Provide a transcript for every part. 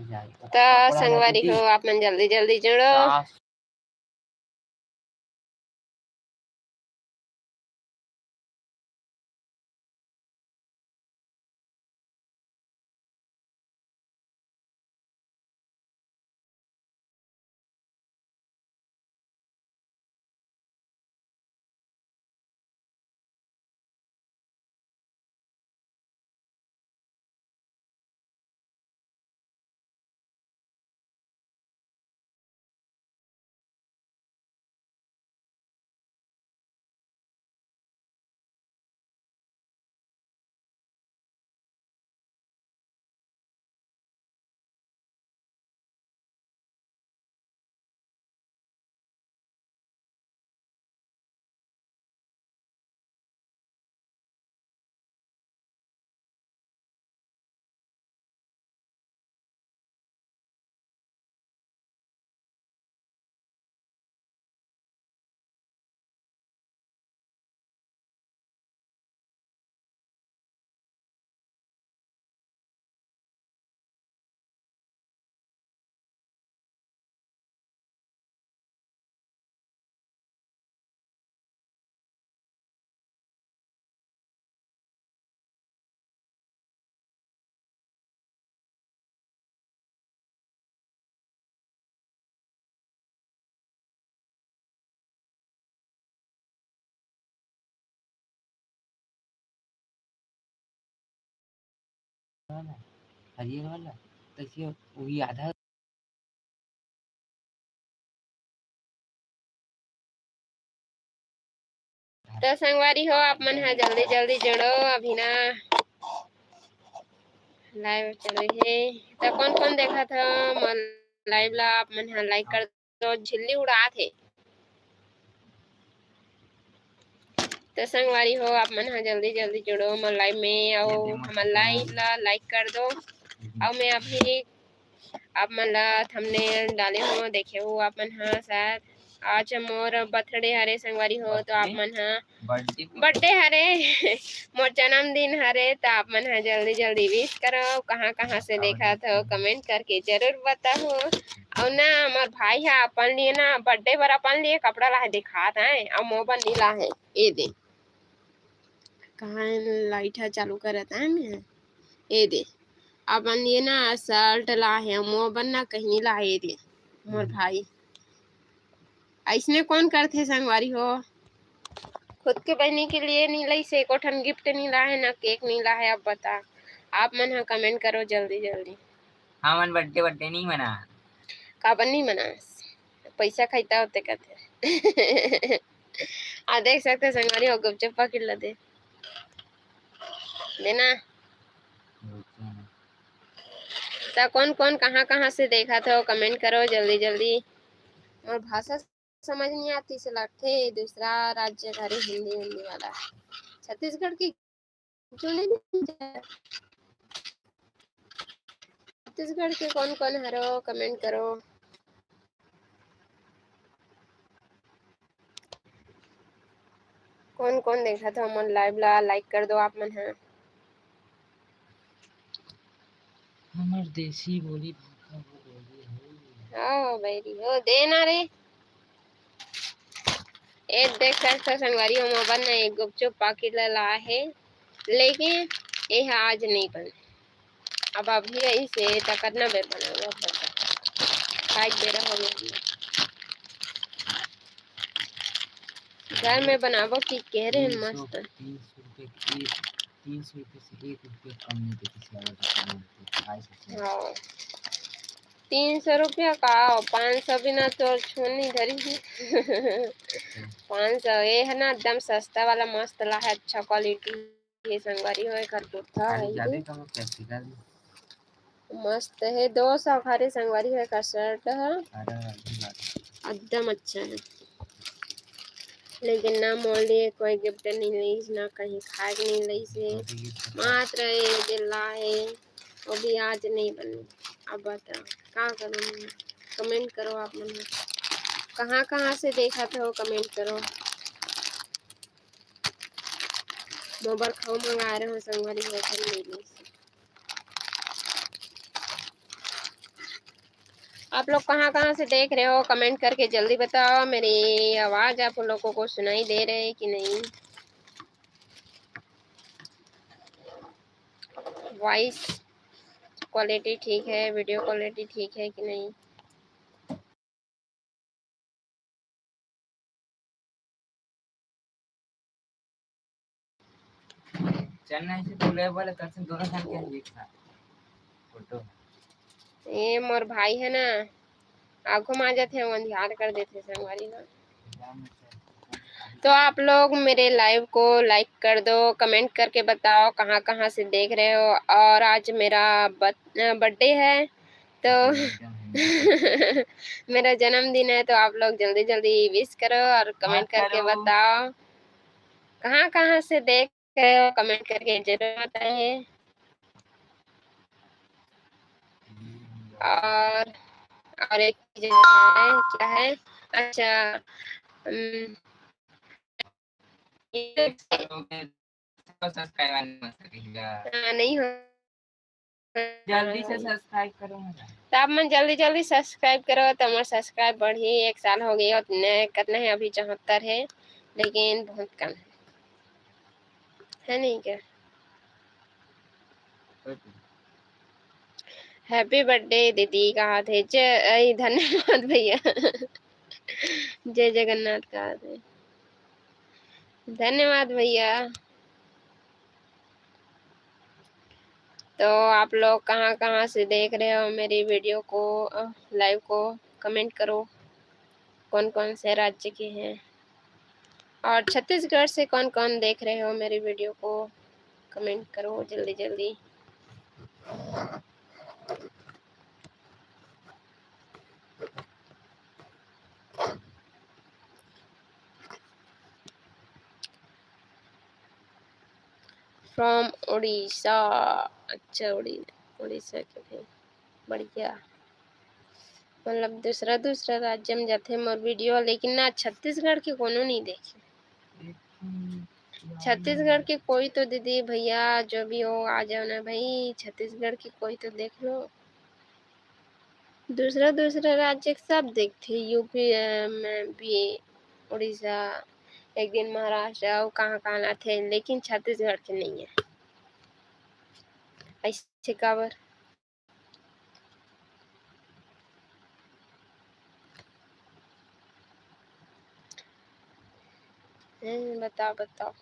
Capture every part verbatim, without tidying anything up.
त संगवारी हो, आप मन जल्दी जल्दी जुड़ो। हरियर वाला, तैसे वही आधा। त संगवारी हो, आप मन ह जल्दी जल्दी जुड़ो, अभी ना live चले हे। त कौन कौन देखत हो मोर live ला, आप मन ह like कर दो। झिल्ली उड़ात हे। त संगवारी हो, आप मन ह जल्दी जल्दी जुड़ो मोर live में, अउ हमर live ला like कर दो। अउ मैं अभी आप मन ला thumbnail डाले हो, देखे हो आप मन ह शायद। आज मोर birthday हरे संगवारी हो, तो आप मन ह birthday हरे, मोर जन्मदिन हरे, तो आप मन ह जल्दी जल्दी wish करो। कहाँ कहाँ से देखत हो, comment करके जरूर बताओ। अउ ना, मोर भाई ह अपन लिए ना, birthday बर अपन लिए कपड़ा लाहे, दिखात हे, अउ मोर बर नी लाहे। ए दे, कहाँ light ह चालू करत हे मैं? ए दे, अपन ये ना shirt लाहे, मोर बर ना कहीं लाहे रे, मोर भाई। अइसने कौन करथे संगवारी हो? खुद के बहिनी के लिए नी लइसे, एको ठन gift नी लाहे, ना cake नी लाहे। अब बता, आप मन ह comment करो जल्दी जल्दी। हमन birthday, birthday नी मना। काबर नी मना? पैसा खाइता होते कथे। आ देख सकते संगवारी हो, गुपचुप पाकिट ला दे। देना। त कौन कौन कहाँ कहाँ से देखत हो, comment करो जल्दी जल्दी। मोर भाषा समझ नहीं आती से लगथे, दूसरा राज्य घरे हिंदी, हिंदी वाला। छत्तीसगढ़ की, छत्तीसगढ़ के कौन कौन हरो, comment करो। कौन कौन देखत हो मोर live ला, like कर दो आप मन ह। हमर देसी बोली भाखा हो बोली हो। हाँ, बैरी हो, दे ना रे। ए, देख सकथो संगवारी हो, मोर बर ना एक गुपचुप पाकिट ला लाहे, लेकिन एह आज नहीं बने। अब अभी अइसे त कतना बेर बनाबो, अब बता। खाए के बेरा हो गया। घर में बनाबो कि कह रहे हैं, तीन सौ, मस्त। तीन सौ रुपये की, तीन सौ रुपये से एक रुपया कम नहीं देती, सियावर दुकान में तो ढाई सौ से। हाँ। तीन सौ रुपया का, पाँच सौ बिना तो छोनी धरी ही। पाँच सौ, ये है ना, एकदम सस्ता वाला मस्त ला है, अच्छा quality। ये संगवारी हो, एकर कुर्ता अरे, है ज्यादा ये। कम कैसे कर दी? मस्त है, दो सौ हरे संगवारी हो, एकर shirt है। अरे, अभी बात। एकदम अच्छा है। लेकिन ना मोर लिए कोई gift नहीं लइस, ना कहीं खाए के नहीं लइस है। अभी gift मात्र ये दिला है, वो भी आज नहीं बने। अब बताओ, का करूँ मैं? Comment करो आप मन। कहाँ कहाँ से देखत हो, comment करो। मोर बर खाऊ मंगाए रहे हो संगवारी हो, घर ले ले। आप लोग कहाँ कहाँ से देख रहे हो, कमेंट करके जल्दी बताओ। मेरी आवाज़ आप लोगों को सुनाई दे रही है कि नहीं? वॉइस क्वालिटी ठीक है, वीडियो क्वालिटी ठीक है कि नहीं? चलना है तो ले बोले, कर से दोनों साथ के एक साथ फोटो। ये मोर भाई है ना, आँखों में आ जाते हैं, वो अंधियार कर देते हैं संगवारी ना। तो आप लोग मेरे लाइव को लाइक कर दो, कमेंट करके बताओ कहाँ कहाँ से देख रहे हो। और आज मेरा बर्थडे है, तो मेरा जन्मदिन है, तो आप लोग जल्दी जल्दी विश करो और कमेंट करके बताओ कहाँ कहाँ से देख रहे हो, कमेंट करके जरूर बताइए। और और एक चीज है, क्या है? अच्छा, हम्म, ये हाँ, नहीं हो जल्दी से सब्सक्राइब करो। तो आप मन जल्दी जल्दी सब्सक्राइब करो, तो हमारा सब्सक्राइब बढ़ी। एक साल हो गया, उतने कितना है अभी? चौहत्तर है, लेकिन बहुत कम है, है नहीं क्या? हैप्पी बर्थडे दीदी कहा थे। जय, धन्यवाद भैया। जय जगन्नाथ कहा थे। धन्यवाद भैया। तो आप लोग कहाँ कहाँ से देख रहे हो मेरी वीडियो को, लाइव को, कमेंट करो कौन कौन से राज्य के हैं, और छत्तीसगढ़ से कौन कौन देख रहे हो मेरी वीडियो को, कमेंट करो जल्दी जल्दी। फ्रॉम उड़ीसा। अच्छा, उड़ी उड़ीसा के थे। बढ़िया। मतलब दूसरा दूसरा राज्य में जाते हैं मोर वीडियो, लेकिन ना छत्तीसगढ़ के कोनो नहीं देखे। छत्तीसगढ़ के कोई तो दीदी भैया जो भी हो आ जाओ ना भाई, छत्तीसगढ़ के कोई तो देख लो। दूसरा दूसरा राज्य के सब देखते, यूपी में भी, उड़ीसा, एक दिन महाराष्ट्र, और कहाँ कहाँ आते हैं, लेकिन छत्तीसगढ़ के नहीं है। ऐसे काबर? बताओ बताओ।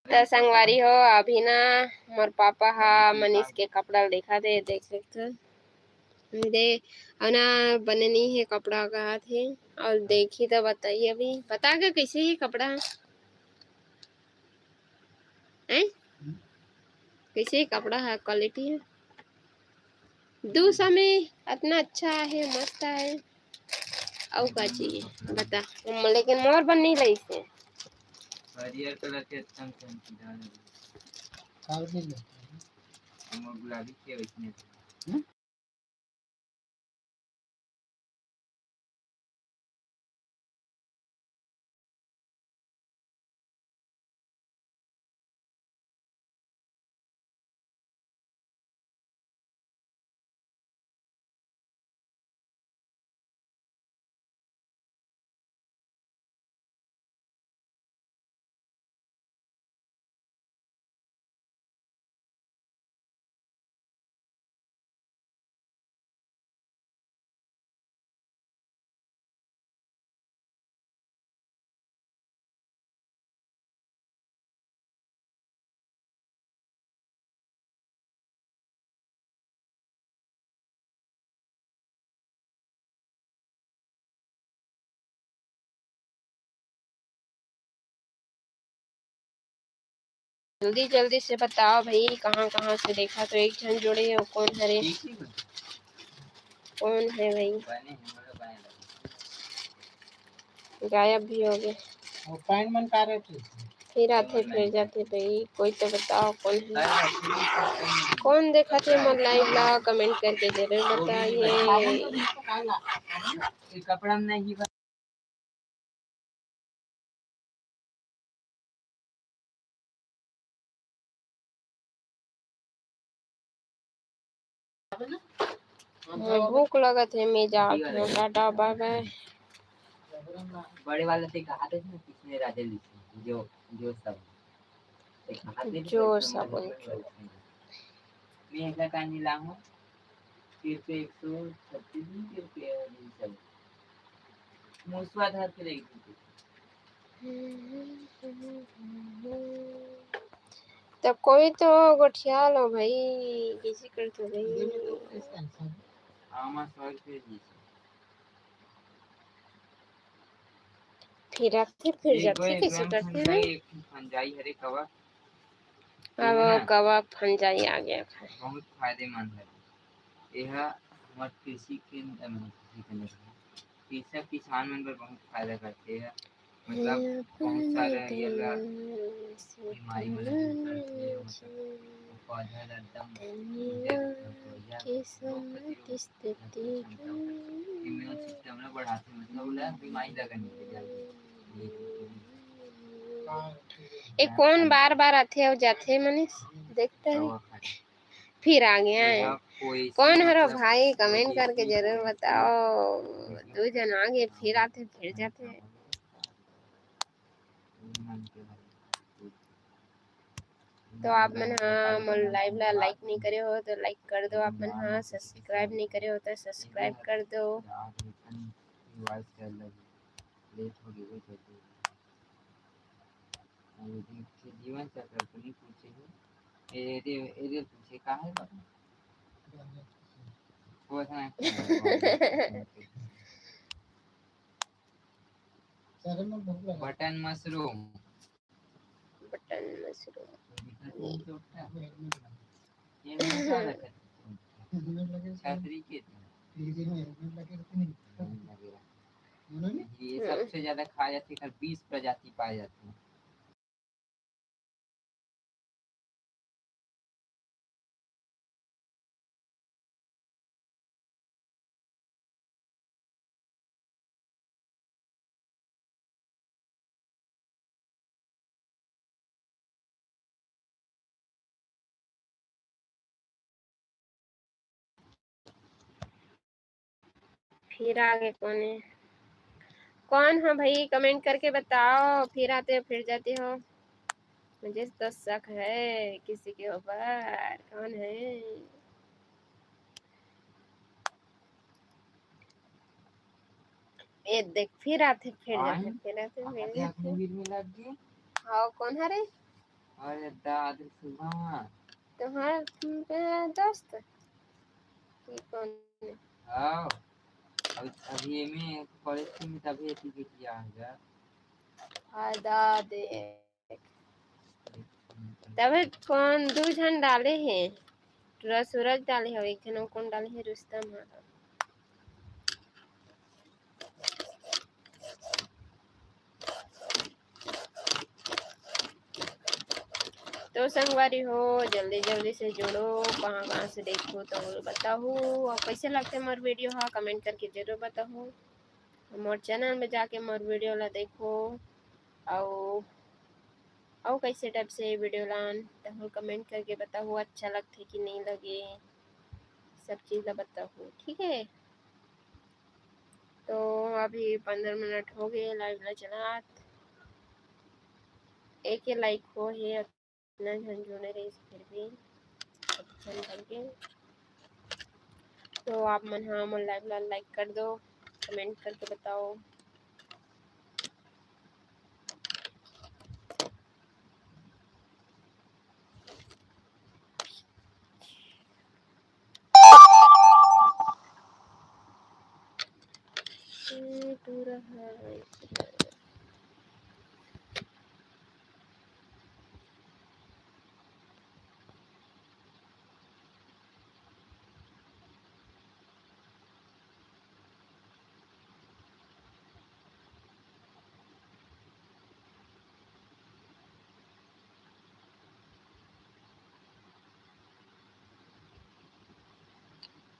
त संगवारी हो, अभी ना मोर पापा हा मनीष के कपड़ा देखा थे, देख सकते दे। अउ ना बने नहीं है कपड़ा कहा थे, और देखी तो बताइए, अभी बता के कैसे ही कपड़ा है, कैसे ही कपड़ा है, क्वालिटी है। दो सौ में इतना अच्छा है, मस्त है, अउ का चाहिए बता। लेकिन मोर बन नहीं रही से। हरियर कलर के अच्छा में गुलाबी के वैसने। जल्दी जल्दी से बताओ भाई, कहाँ कहाँ से देखा तो एक झन जोड़े हो, कौन हरे? कौन है भाई? गायब भी हो गए। फिर आते फिर जाते भाई, कोई तो बताओ कौन है, कौन देखा थे मोर लाइव ला, कमेंट करके जरूर बताइए। कपड़ा नहीं भूख लगत हे, मैं जात हूँ, टाटा बाय बाय। बड़े वाला से कहा था ना, किसने राजा लिखी, जो जो सब जो सब। मैं ऐसा कहानी लाऊं, फिर से एक सौ छत्तीस दिन, फिर से सब मुसवा धर के रख दीजिए। तब कोई तो गोठिया लो भाई, किसी कर तो भाई। आमा सौ रुपये दी। फिर आते फिर जाते, कैसे करते हैं? एक फंजाई हरे कवा। अब कवा फंजाई आ गया। बहुत फायदेमंद है। यह हमारे कृषि के, अ, कृषि के नहीं, कृषक किसान मन बर बहुत फायदा करते हैं। मतलब, बहुत सारा ये ला बीमारी मन ला दूर करथे, मतलब, पौधा ला एकदम बढ़िया रोग प्रतिरोधक क्षमता, immune system ला बढ़ाथे, मतलब, ओला बीमारी लगा नहीं जल्दी। ये कौन बार बार आथे अउ जाथे मनीष? देखता है। फिर आ गया है। कौन हरो भाई, कमेंट करके जरूर बताओ। दो जन आ गए, फिर आते, फिर जाते हैं। तो आप मन हा मोर लाइव ला लाइक नहीं करे हो तो लाइक कर दो, आप मन हा सब्सक्राइब नहीं करे हो तो सब्सक्राइब कर दो। जीवन चक्र तो नहीं पूछे हो। ए, ए, ए, ए पूछे का है बाबा? वो था। Button mushroom. Button mushroom. ये नहीं क्या रखा था? छतरी के थे। ये सबसे ज्यादा खाए जाथे, एकर बीस प्रजाति पाए जाथे। फिर आगे कौन है? कौन हो भाई, कमेंट करके बताओ। फिर आते हो, फिर जाते हो, मुझे तो शक है किसी के ऊपर। कौन है? ये देख, फिर आते, फिर जाते, फिर आते, फिर जाते। हाँ, कौन हरे? अरे दादा, सुबह तुम्हारा दोस्त? ये कौन है? हाँ, अभी एमे कॉलेज में तभी एती के किया है यार। हाँ दादे। तबे कौन दू झन डाले हे, टूरा सूरज डाले हे, एक झन कौन डाले हे, रुस्तम हा। तो संगवारी हो, जल्दी जल्दी से जुड़ो, कहाँ कहाँ से देखो तो बताहू, और कैसे लगते मोर वीडियो हा, कमेंट करके जरूर बताहू। मोर चैनल में जाके मोर वीडियो ला देखो, अउ अउ कैसे टाइप से वीडियो लान, तहु कमेंट करके बताहू, अच्छा लगथे कि नहीं लगे, सब चीज ला बताहू, ठीक है। तो अभी पंद्रह मिनट हो गए लाइव ला चलात, एक ही लाइक हो है, इतना झन जुड़े रहिस, फिर भी अच्छा नहीं लगे। तो आप मन हा मोर लाइव ला लाइक कर दो, कमेंट करके बताओ। ये पूरा है।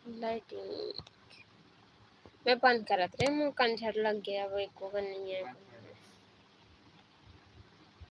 लाइटिंग मैं बंद करत रहे, मोर कंझर लग गया, अब एको कन नहीं है।